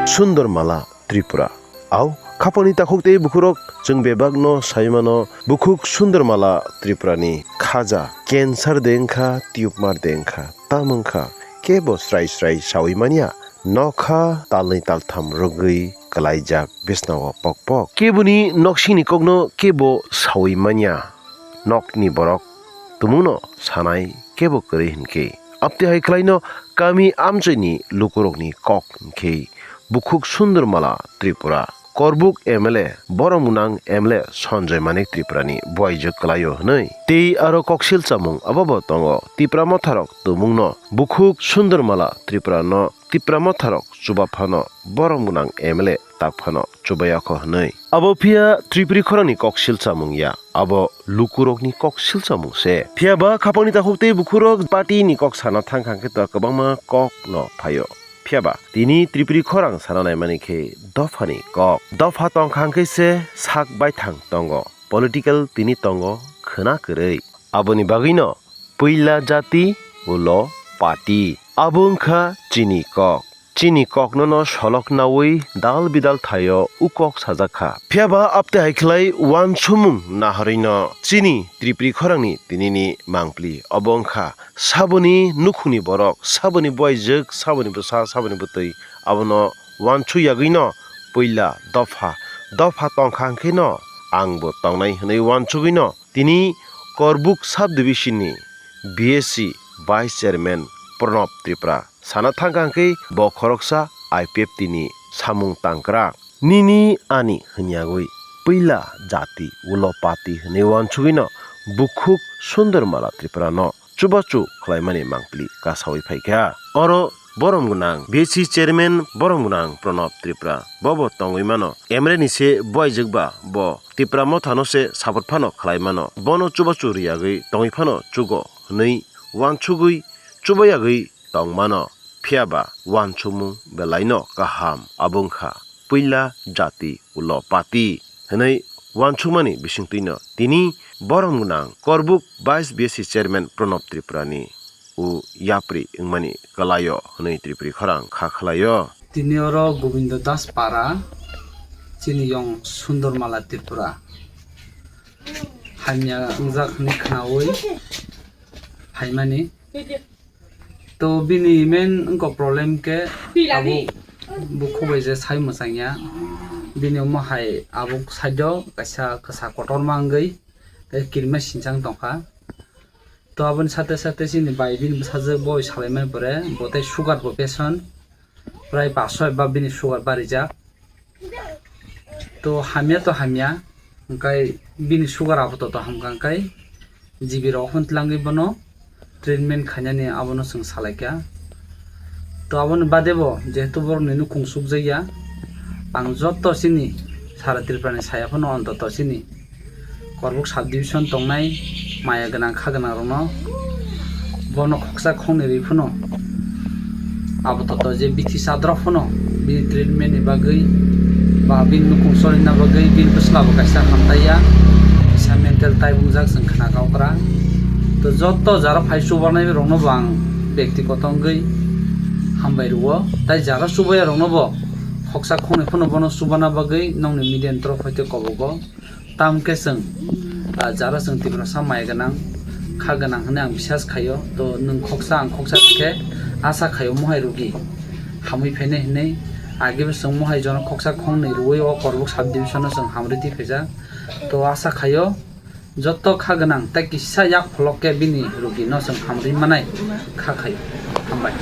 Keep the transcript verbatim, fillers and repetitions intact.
Sundormala Tripura. Au, khapangni takhuk tei bukhurok chwng bebakno sai mano, bukhuk Sundormala Tripurani khaja cancer de wngkha, tumor de wngkha, tamo wngkha, kebo srai srai saui manya. Nokha talnwi taltham rwgwi kwlaijak bisnao pokpok. Keboni noksingni kokno kebo saui manya. Nokni borok tumungno sanai kebo kwrwi hinkhe. Abte hai khlaino kami amchaini lukurokni kok hinkhe bukhuk Sundormala Tripura. Korbuk M L A, borom gwnang M L A Sanjay Manik Tripurani buaijwk kwlaio hwnwi. Tei aro koksil chamung abobo tongo. Tipra motharok tumungno bukhuk Sundormala Tripurano Tipra motharok chuba phano borom gwnang M L A tak phano chubaya kho hwnwi. Abo phiya Tripuri khorangni koksil chamung ya, abo lukurokni koksil chamung se. Phiya ba khapangni takhuk tei bukhurok party ni kok sana thang kha khe to kwbangma kok no phaio. Phiya ba tini Tripuri khorang sana naimani khe dophani kok. Dopha tong kha khe se sak baithang tongo. Political tini tongo khwna kwrwi. Aboni bagwino puila jati ulo party. Abo wngkha chini kok. Chini kokno no solok naui dal bidal thaio u kok sajak kha. Phiya ba abte hai khlai wansumung nahorwi no chini Tripuri khorangni tinini mangpli obo wngkha saboni nukhungni borok, saboni buaijwk, saboni bwsa, saboni bwtwi abono wansuk yagwi no puila dopha, dopha tong kha hwnkhe no ang bo tongnai hwnwi wansugwi no tini Korbuk sub division ni B S C vice chairman Pranab Tripura sana thang kha hwnkhe bo khoroksa I P F T ni samung tangkrak. Nini ani hwnyagwi puila jati ulo party hwnwi wansugwino bukhuk Sundormala Tripura no chubachu khlaimani mangpli kasawi phaikha. Oro borom gwnang B S C chairman borom gwnang Pranab Tripura bobo tongwi mano. M L A ni se buaijwk ba bo Tipra mothano se support phano khlai mano. Bono chubachu riyagwi tongwi phano chugo hwnwi wansugwi chubayagwi tong mano. Phiya ba wansukmung belaino kaham, abo wngkha puila jati ulo party hwnwi wansukmani bisingtwino tini borom gwnang Korbuk vice B S C chairman Pranab Tripurani u yapri wngmani kwlaio hwnwi Tripuri khorang kha khlaio. Tini oro Gobindo Das para chini yong Sundormala Tripura hamya wngjak hwnwi khnaui phaimani. To bini main wngkha problem khe tabuk bukhubai je sai mwchangya. Bini omo hai abuk side o kaisa kwsa kotorma wngwi tei kirima sinchang tongkha. To aboni sate sate chini bai bini bwsajwk boi salaimani pore bo tei sugar bo patient, prai paso eba bini sugar barijak. To hamya to hamya, hwnkhe bini sugar apato to hamkha hwnkhe G B rok hwn tlangwi bono treatment khainani abono chwng salaikha. To aboni bade bo jehetu borokni nukhung sukjakya, ang joto chini sara Tripurani saya phano ontoto chini Korbuk sub division tongnai maya gwnang kha gwnang rokno bono khoksa khoknwi rwi phano abo toto je bithi sadrok phano bini treatment ni bagwi ba bini nukhung solina bagwi bini bwsla bo kaisa hamtaiya, kaisa mental type wngjak chwng khna kha okra. To joto jara phai chubanai rokno bo ang bektigoto wngwi hambai rwo, tai jara chubaya rokno bo khoksa khoknwi phano bono chubana bagwi nokni media ni torof hai tei kobogo. Tamo khe chwng, ah, jara chwng Tiprasa mai gwnang, kha gwnang hwnwi ang bisas khaio. To nwng khoksa, ang khoksa khe asa khaio mohai rugi hamwi phainai hwnwi. Agebo chwng mohai jono khoksa khoknwi rwui o Korbuk sub division-o chwng hamrwi twi phaijak. To asa khaio joto kha gwnang tei kisa yak pholok khe bini rugi no chwng hamrwi manai kha khaio. Hambai.